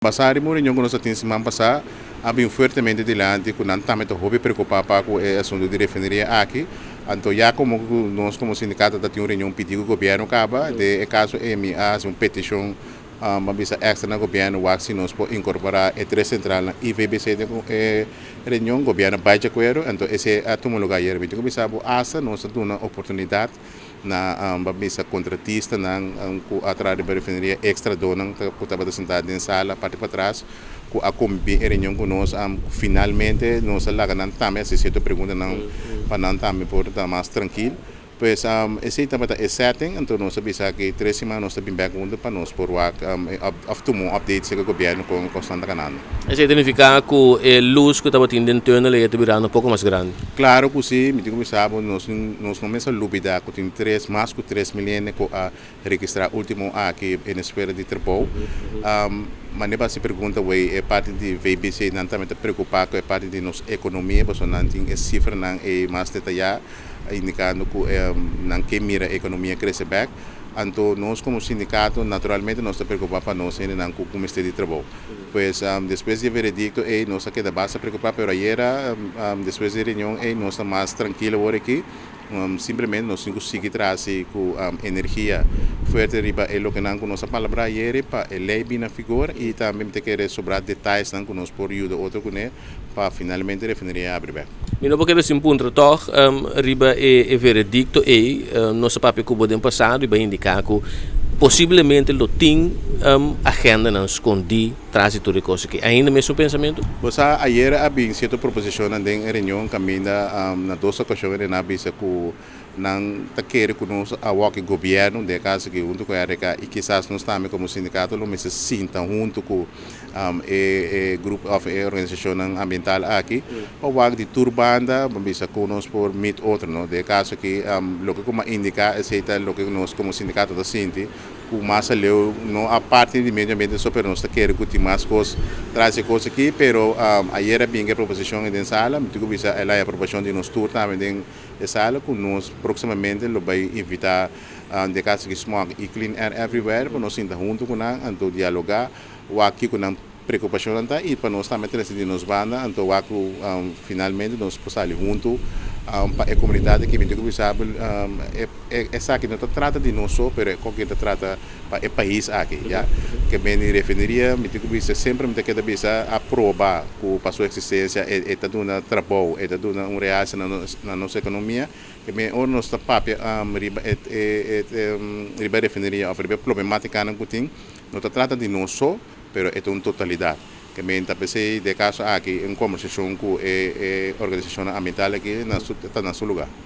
Basá riba un reunion ku nos a tin siman pasá, a bin fuertemente dilanti ku nan tambe ta hopi preokupá pa ku e asuntu di refineria aki. Anto ya komo ku nos komo sindikato ta tin un reunion pidi ku gobièrnu kaba, den e kaso ei mi a hasi un petishon pa bisa èkstra na gobièrnu wak si nos por inkorporá e tres sentralnan IVBC den e reunion. Gobièrnu bai djakuerdo, anto esei a tuma lugá ayera. Mi tin ku bisa bo asta nos a duna oportunidat na ba bisa kontratistanan ku a traha riba refineria, ekstradónan ku tabata sentá den sala parti patras ku a kombibí e reunion ku nos. Finalmente nos a laga nan tambe hasi sierto preguntanan pa nan tambe por ta mas trankil. Pues esei tabata e setting. Anto nos a bisa ku 3 siman nos ta bin bèk huntu pa nos por wak òf tuma un update serka gobièrnu kon kosnan ta kanando. Esei ta nifiká ku e lus ku tabatin den tùnel ta birando un poko mas grandi. Klaro ku si, mi tin ku bisa nos no mester lubidá ku tin mas ku 3 mil hende ku a registrá último aki den espera di trabou. Ma si pregunta wei e parti di VBC, nan tambe ta preokupá ku e parti di nos ekonomia, pasobra nan tin e sifranan e mas detayá indikando ku nan ke mira ekonomia krese bèk. Anto nos komo sindikato naturalmente nos ta preokupá pa nos hendenan ku mester di trabou. Pues despues di e veredikto ei nos a keda basta preokupá, pero ayera despues di e reunion ei nos ta mas trankil awor aki. Simplemente nos tin ku sigui tras ku energia fuerte riba e loke nan ku nos a palabrá ayera pa e lei bin na vigor i tambe mi ta kere sobrá detayenan ku nos por yuda otro kuné pa finalmente refineria habri bèk. Mi no por keda sin puntra toch riba e veredikto ei. Nos a papia ku bo den pasado i a indiká ku posiblemente lo tin agendanan skondí tras di tur e kos aki. Ainda mesun pensamentu? Pues ayera a bin sierto proposishon den reunion kaminda na dos okashon nan a bisa ku nan ta kere ku nos awor ku gobièrnu, den kaso ku huntu ku RK i kisas nos tambe komo sindikato lo mester sinta huntu ku e grupo òf e organisashon ambiental aki pa wak di tur banda bisa ku nos por meet otro, no? Den kaso ku loke ku m'a indiká esei ta loke nos komo sindikato ta sinti ku mas aleu, no aparte di medio ambiente so, pero nos ta kere ku tin mas kos tras e kos aki. Pero ayera bin e proposishon den sala, mi tin ku bisa el a aprobashon di nos tur tambe den e sala ku nos próksimamente lo bai invitá den kaso ku SMOC i Clean Air Everywhere pa nos sinta huntu ku nan, anto dialogá, wak kiko nan preokupashon ta i pa nos tambe trese di nos banda, anto wak ku finalmente nos por sali huntu pa e komunidat ku mi tin ku bisa esaki no ta trata di nos so, pero ku ta trata pa e pais aki ya. Ke men refineria, mi tin ku bisa, semper mi ta keda bisa, a proba ku pa su eksistensia e ta duna trabou, e ta duna un realse na nos ekonomia. Ke men ora nos ta papia riba e riba refineria òf riba problemátikanan ku tin, no ta trata di nos so, pero e ta un totalidat. Ke men ta p'esei den kaso aki un kombersashon ku e organisashon ambiental aki ta na su lugá.